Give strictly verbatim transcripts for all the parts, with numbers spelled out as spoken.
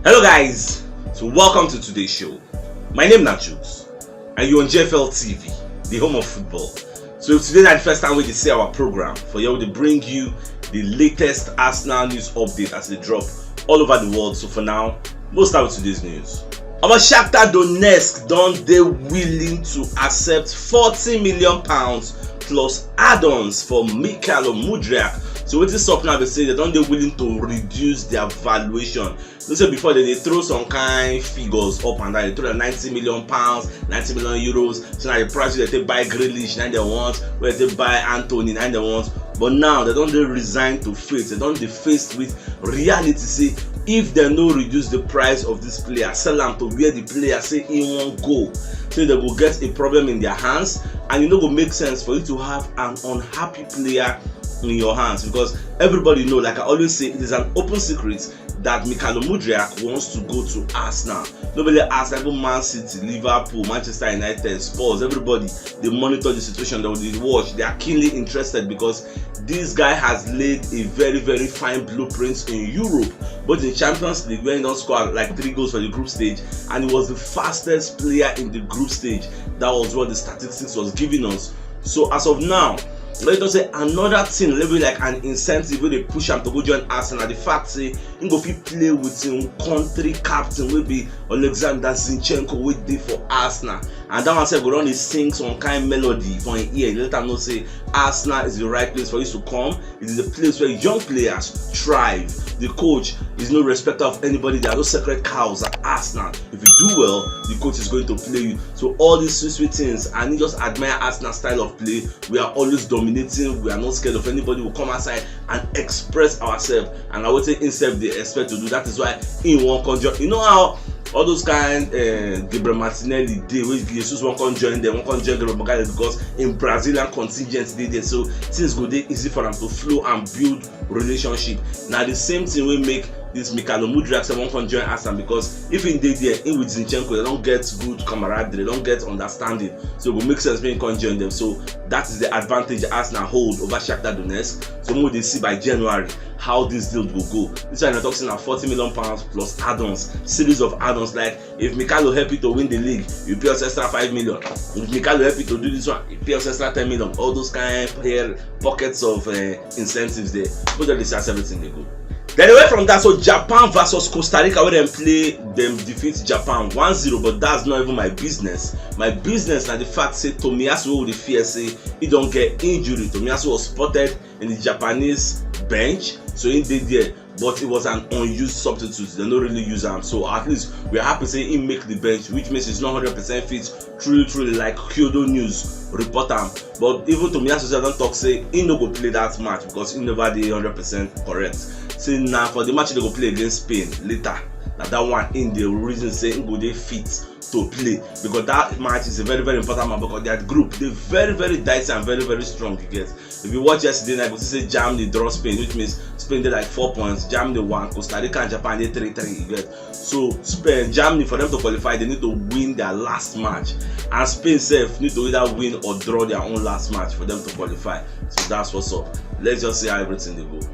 Hello guys, so welcome to today's show. My name na Chuks and you're on G F L T V, the home of football. So if today na the first time we dey see our program, for here we dey bring you the latest Arsenal news update as they drop all over the world. So for now, we'll start with today's news. Our Shakhtar Donetsk don dey willing to accept forty million pounds plus add-ons for Mikhailo Mudryk. So wetin sup now be say they don dey willing to reduce their valuation. You know say before they dey throw some kind figures up and down, they throw like ninety million pounds, ninety million euros. So now the price wey they take buy Grealish, now they want, wey they take buy Antony, now they want. But now they don dey resign to fate. They don dey faced with reality. Say if they no reduce the price of this player, sell am to where the player say he wan go, say they go get a problem in their hands, and e no go make sense for you to have an unhappy player in your hands, because everybody know, like I always say, it is an open secret that Mikhailo Mudryk wants to go to Arsenal. Nobody Arsenal, even Man City, Liverpool, Manchester United, Spurs, everybody, they monitor the situation, they will watch, they are keenly interested because this guy has laid a very, very fine blueprint in Europe, both in Champions League, where he don score like three goals for the group stage, and he was the fastest player in the group stage. That was what the statistics was giving us. So as of now, let us say another thing, maybe like an incentive wey dey push am to go join Arsenal, the fact say he go fit play with him country captain wey be Alexander Zinchenko wey dey for Arsenal, and that one sef go don dey sing some kind melody for him ear, let am know say Arsenal is the right place for you to come. It is a place where young players thrive. The coach is no respecter of anybody. There are no sacred cows at Arsenal. If you do well, the coach is going to play you. So all these sweet, sweet things, and you just admire Arsenal style of play. We are always dominating. We are not scared of anybody. We come outside and express ourselves. And I would say himself they expect to do. That is why he won't come join. You know how all those kind uh, Gabriel Martinelli dey, wey Jesus wan come join them, wan come join Gabriel Magalhaes because in Brazilian contingent dey there, so things go dey easy for am to flow and build relationship. Na the same thing wey make this Mikhailo Mudryk say wan come join Arsenal, because if he dey there, he with Zinchenko, they don get good camaraderie, they don get understanding, so e go make sense make he come join them. So that is the advantage Arsenal hold over Shakhtar Donetsk. So we dey see by January how this deal go go. This one I talk say na forty million pounds plus add-ons, series of add-ons. Like if Mikhailo help you to win the league, you pay us extra five million. If Mikhailo help you to do this one, you pay us extra ten million. All those kind of pockets of uh, incentives there. Put all this as everything they go. Then away from that, so Japan versus Costa Rica, where them play, them defeat Japan one zero, but that's not even my business. My business na the fact say Tomiyasu, wey we dey fear say he don get injury. Tomiyasu was spotted in the Japanese bench, so he dey there, but it was an unused substitute. They no really use am, so at least we are happy say he make the bench, which means he's not hundred percent fit. Truly, truly, like Kyodo News report am. But even Tomiyasu sef don talk say he no go play that match because he never dey hundred percent correct. Say na for the match they go play against Spain later, na that one in the reason say he go dey fit to play, because that match is a very, very important match, because their group dey very, very dicey and very, very strong. You get, if you watch yesterday night, you go see say Germany draw Spain, which means Spain dey like four points, Germany one, Costa Rica and Japan dey three three. You get, so Spain, Germany, for them to qualify, they need to win their last match, and Spain sef need to either win or draw their own last match for them to qualify. So that's what's up. Let's just see how everything dey go.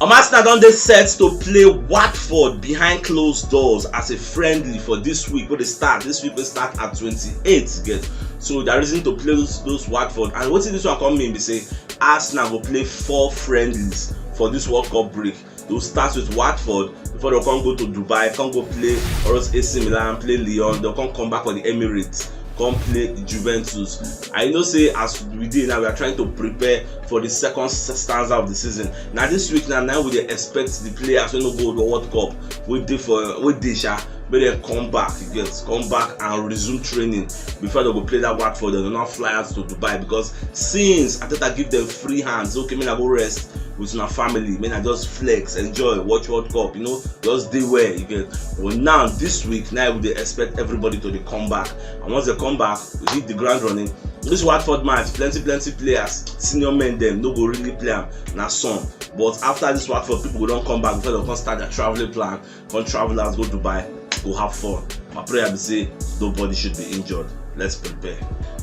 Um, Arsenal don dey set to play Watford behind closed doors as a friendly for this week wey dey start. This week wey start at twenty-eight, get. So the reason to play those, those Watford, and wetin this one come mean be say Arsenal go play four friendlies for this World Cup break. They will start with Watford before they come go to Dubai, come go play or else A C Milan, play Lyon, they'll come come back for the Emirates, come play Juventus. I know say as we dey now, we are trying to prepare for the second s- stanza of the season. Now this week now, now we dey expect the players wey no go the World Cup, wey dey for, wey dey sha, make dem come back, you get, come back and resume training before they go play that Watford. They go now fly out to Dubai, because since Arteta give them free hands, okay, make I go rest with my family, make I just flex, enjoy, watch World Cup, you know, just dey well, you get. But now this week now we dey expect everybody to dey come back, and once they come back, we hit the ground running. This Watford match, plenty, plenty players, senior men dem no go really play am. Na some, but after this Watford, people go don come back before they come start their traveling plan, come travel out, go Dubai, go have fun. My prayer be say nobody should be injured. Let's prepare.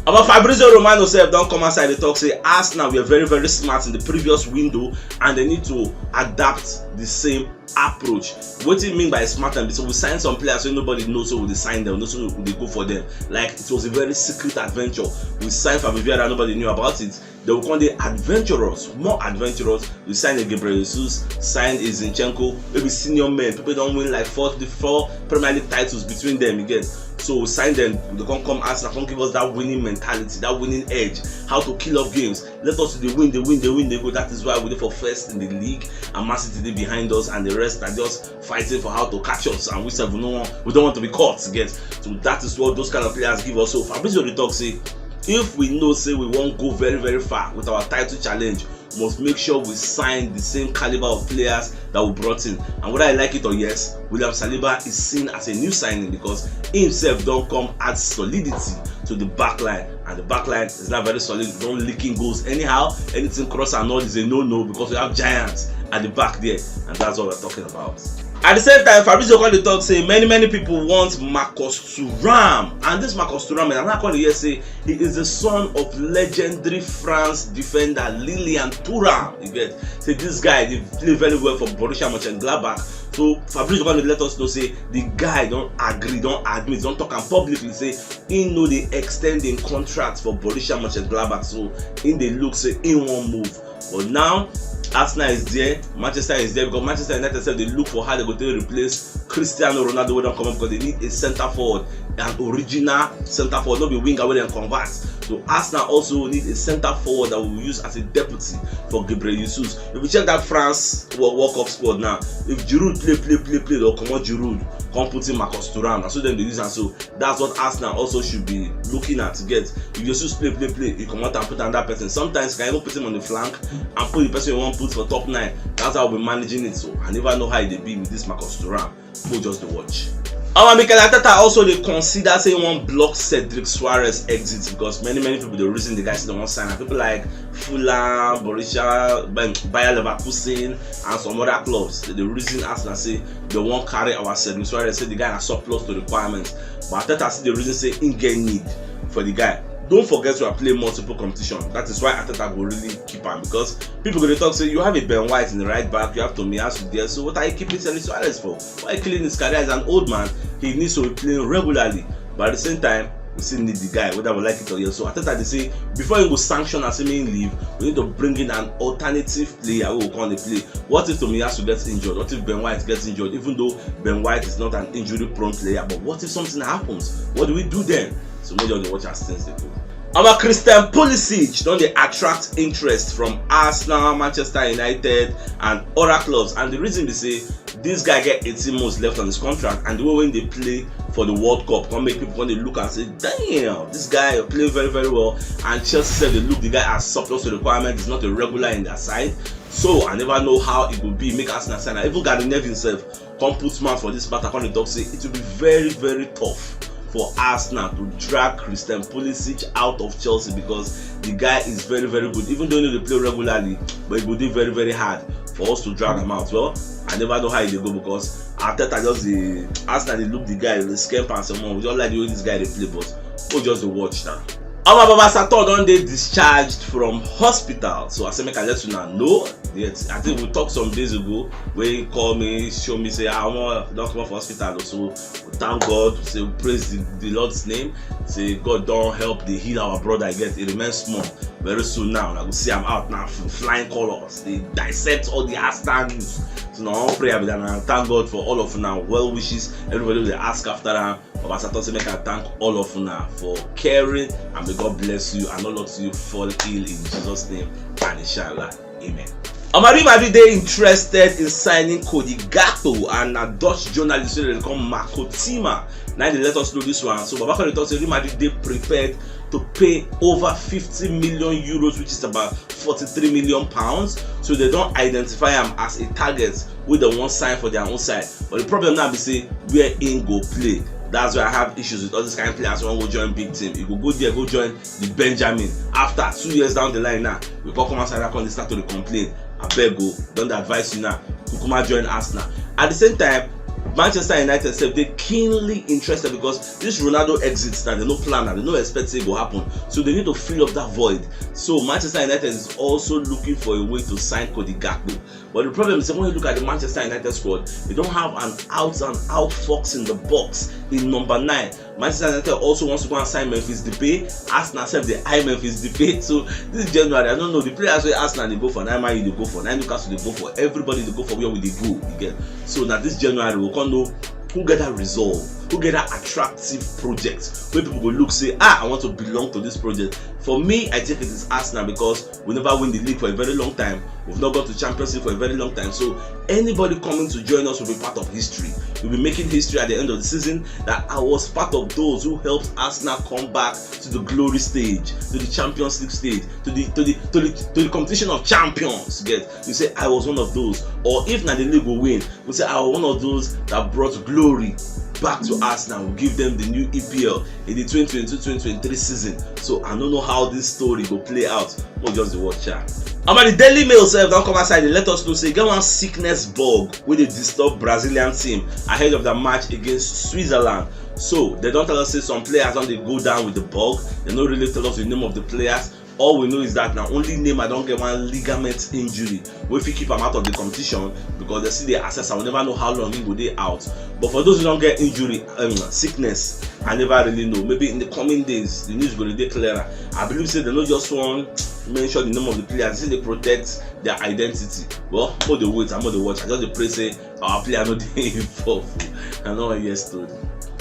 About Fabrizio Romano sef don come outside dey talk say Arsenal were very, very smart in the previous window and they need to adapt the same approach. Wetin e mean by smart and so we sign some players wey nobody know, so we dey sign them, no, so we dey go for them. Like, it was a very secret adventure. We signed Fabio Vieira, nobody knew about it. They will come dey adventurous, more adventurous. We sign a Gabriel Jesus, sign a Zinchenko, maybe senior men. People don win like four, the four Premier League titles between them again. So we sign them, they come come Arsenal, come give us that winning mentality, that winning edge, how to kill off games. Let us dey win, dey win, dey win, dey go. That is why we dey for first in the league, and Man City dey behind us, and the rest are just fighting for how to catch us, and we sef, we no want, we don't want to be caught again. So that is what those kind of players give us. So Fabrizio dey talk say, if we know say we wan go very, very far with our title challenge, we must make sure we sign the same caliber of players that we brought in. And whether I like it or yes, William Saliba is seen as a new signing because he himself don come add solidity to the back line, and the back line is not very solid. We don't leaking goals anyhow. Anything cross and all is a no-no because we have giants at the back there, and that's what we're talking about. At the same time, Fabrizio come dey talk say many, many people want Marcus Thuram, and this Marcus Thuram, and I come dey hear say he is the son of legendary France defender Lilian Thuram. You get, say this guy dey play very well for Borussia Mönchengladbach. So Fabrizio come dey let us know say the guy don agree, don admit, don talk am publicly say he no dey extend im contract for Borussia Mönchengladbach, so he dey look say he wan move. But now, Arsenal is there, Manchester is there, because Manchester United sef dey look for how they go take replace Cristiano Ronaldo wey don comot, because they need a centre forward, an original centre forward, no be winger wey dem convert. So Arsenal also need a centre forward that we will use as a deputy for Gabriel Jesus. If you check that France World, World Cup squad now, if Giroud play, play, play, play, they'll comot Giroud, come put in Marcus Thuram. Na so dem dey use am. So that's what Arsenal also should be looking at to get. If Jesus play, play, play, you comot and put another person. Sometimes you can even put him on the flank and put the person you want put for top nine. That's how we're managing it. So I never know how it dey be with this Marcus Thuram. Go just dey watch. Our Mikel Arteta also dey consider say he wan block Cedric Soares exit, because many, many people dey reason the guy say they wan sign am. People like Fulham, Borussia, Bayern, Bayer Leverkusen, and some other clubs. They dey reason Arsenal say they wan carry our Cedric Soares, say the guy na surplus to requirements. But Arteta still dey reason say he get need for the guy. Don't forget we are playing multiple competition. That is why Arteta go really keep am, because people go dey talk say you have a Ben White in the right back, you have Tomiyasu there. So what are you keeping Cedric Soares for? Why are you killing his career? As an old man, he needs to be playing regularly. But at the same time, we still need the guy, whether we like it or yes. So Arteta dey say before he go sanction as him leave, we need to bring in an alternative player who will come dey play. What if Tomiyasu gets injured? What if Ben White gets injured? Even though Ben White is not an injury-prone player, but what if something happens? What do we do then? So make sure you watch as things dey go. Our Christian Pulisic don dey attract interest from Arsenal, Manchester United, and other clubs. And the reason be say this guy get eighteen months left on his contract, and the way wey he dey play for the World Cup come make people come dey look and say, "Damn, this guy play very, very well." And Chelsea sef dey look the guy as surplus to requirement. He's not a regular in their side. So I never know how it go be make Arsenal sign am. Even Gary Neville sef come put mouth for this matter, come dey talk say it will be very, very tough for Arsenal to drag Christian Pulisic out of Chelsea, because the guy is very, very good. Even though he no dey play regularly, but it go dey very, very hard for us to drag him out. Well, I never know how e dey go, because Arteta just dey, Arsenal dey look the guy, dey scamp am some more. We just like the way this guy dey play, but we just dey watch now. Our Baba Sator don dey discharged from hospital, so I say make I let una know. Yes, I think we talked some days ago, wey he call me, show me say, "Ah, omo, don come off hospital o." So we thank God, say we praise the, the Lord's name. Say God don help dey heal our brother. He get, he remain small. Very soon now, I go see am out now, f-, flying colors. They dissect all the Arsenal news. So now I wan pray, I be that, and thank God for all of una well wishes. Everybody wey dey ask after am, Baba Sator say make I thank all of una for caring, and may God bless you and no let you fall ill in Jesus' name, and inshallah, amen. Omo, Real Madrid dey interested in signing Cody Gakpo, and na Dutch journalist wey dem dey call Marco Tima na dey let us know this one. So Baba come dey talk say Real Madrid dey prepared to pay over fifty million euros, which is about forty-three million pounds. So they don identify am as a target wey dem wan sign for their own side. But the problem now be say where im go play. That's why I have issues with all these kind of players wey wan go join big team. You go go there, go join the Benjamin. After two years down the line now, we come come outside, come dey start to dey complain. Abeg o, don dey advise you now. Kukuma join Arsenal. At the same time, Manchester United sef dey keenly interested because this Ronaldo exit na dem no plan am, dem no expect say e go happen. So they need to fill up that void. So Manchester United is also looking for a way to sign Cody Gakpo. But the problem is that when you look at the Manchester United squad, they don't have an out and out fox in the box in number nine. Manchester United also wants to go and sign Memphis Depay. Arsenal sef dey eye Memphis Depay. So this January, I don't know. The players wey Arsenal dey go for, na Man U dey go for, na Newcastle dey go for, everybody dey go for where we dey go again. So na this January we come know who get that resolve, who get that attractive project where people go look say, ah, I want to belong to this project. For me, I think it is Arsenal because we never win the league for a very long time. We've not gone to Champions League for a very long time. So anybody coming to join us will be part of history. We'll be making history at the end of the season that I was part of those who helped Arsenal come back to the glory stage, to the Champions League stage, to the to the to the, to the competition of champions. Get, you say I was one of those, or if not, the league will win. We say I was one of those that brought glory back to Arsenal. We give them the new E P L in the twenty twenty-two twenty twenty-three season. So I don't know how this story go play out. We'll just watch out. About the Daily Mail sef don come outside, they let us know say e get one sickness bug wey dey disturb Brazilian team ahead of the match against Switzerland. So they don tell us say some players don dey go down with the bug. They no really tell us the name of the players. All we know is that na only Neymar don get one ligament injury wey fit keep am out of the competition, because they still dey assess am. We never know how long he go dey out. But for those who don get injury, um, sickness, I never really know. Maybe in the coming days, the news go dey clearer. I believe say they no just wan mention the name of the players. They say they protect their identity. Well, make we dey wait and make we dey watch. I just dey pray say our player no dey involved. I no wan hear story.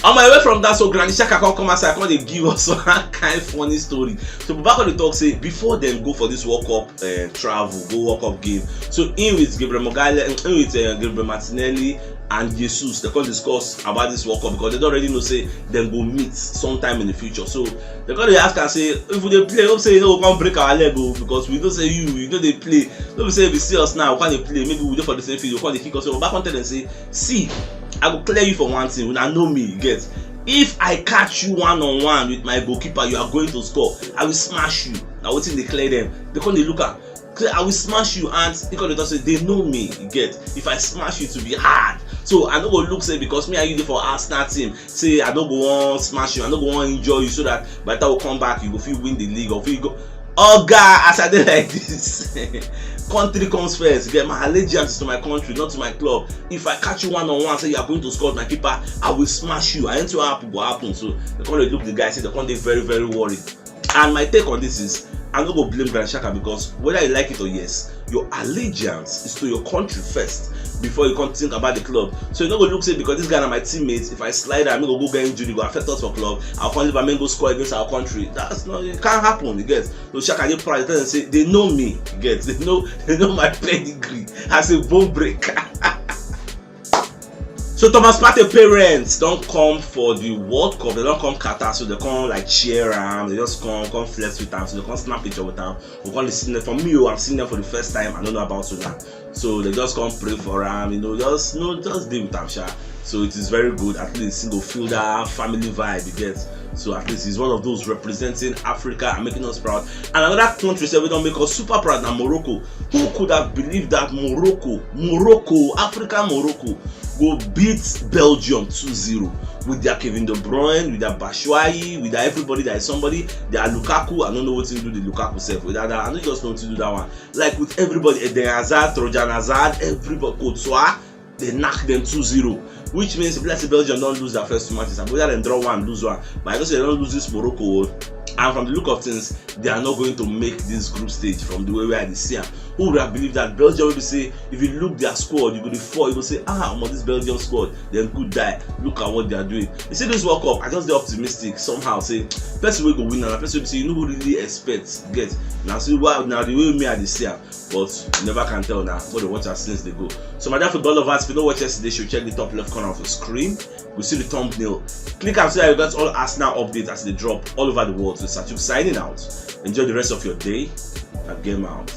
On my way from that, so Granit Xhaka come come outside, come dey give us one kind funny story. So Baba come dey talk say before dem go for this World Cup uh, travel, go World Cup game. So in with Gabriel Magalhaes, in with uh, Gabriel Martinelli and Jesus, they come discuss about this World Cup because they don already know say dem go meet sometime in the future. So they come dey ask am say, if we dey play, hope say you no go come break our leg o, because we know say you, you no dey play. No be say if you see us now, we come dey play, maybe we dey for the same field, we come dey kick us. So Baba come tell dem say, see, I go clear you for one thing. Una know me, you get. If I catch you one on one with my goalkeeper, you are going to score. I will smash you. Na wetin dey clear dem. They come dey look am. Say, I will smash you, and he come dey talk say they know me, you get. If I smash you, it will be hard. So I no go look say because me and you dey for Arsenal team, say I no go wan smash you, I no go wan injure you, so that by the time we come back, you go fit win the league or fit go. Oga, as I dey like this, country comes first. Get, my allegiance is to my country, not to my club. If I catch you one on one, say you are going to score with my keeper, I will smash you. And anything wey happen go happen. So they come dey look the guy, say they come dey very, very worried. And my take on this is, I no go blame Granit Xhaka, because whether you like it or yes, your allegiance is to your country first before you come think about the club. So you no go look say because this guy na my teammate, if I slide am, he go go get injury, go affect us for club. I come leave am, make him go score against our country. That's not, it can't happen. You get. So Xhaka dey proud, tell them say they know me. You get. They know, they know my pedigree as a bone breaker. So Thomas Partey parents don come for the World Cup. They don come Qatar, so they come like cheer am. They just come, come flex with am. So they come snap picture with am. We come dey see them. For me o, I'm seeing them for the first time. I don't know about una. So they just come pray for am. You know, just, you know, just dey with am sha. So it is very good. At least you go feel that family vibe you get. So at least he's one of those representing Africa and making us proud. And another country sef wey don make us super proud na Morocco. Who could have believed that Morocco, Morocco, African Morocco, go beat Belgium two zero with their Kevin De Bruyne, with their Batshuayi, with their everybody that is somebody, their Lukaku. I don't know wetin do the Lukaku sef with that. I no just know wetin do that one. Like with everybody, Eden Hazard, Trojan Hazard, everybody, Courtois, they knack them two zero. Which means, if let's say Belgium don lose their first two matches, and whether dem draw one, lose one, but I know say dem don lose this Morocco o. And from the look of things, they are not going to make this group stage from the way wey I dey see am. Who would have believed that Belgium wey be say, if you look their squad, you go dey fall, you go say, ah, omo, this Belgium squad, dem good die. Look at what they are doing. You see this World Cup, I just dey optimistic somehow. Say person wey go win am na person wey be say you no go really expect. Get, na so, na the way me I dey see am. But you never can tell na. Go dey watch am since they go. So my dear football lovers, if you no watch yesterday show, check the top left corner of the screen. You see the thumbnail. Click am so that you get all Arsenal updates as they drop all over the world. So Sachuk signing out. Enjoy the rest of your day. And game out.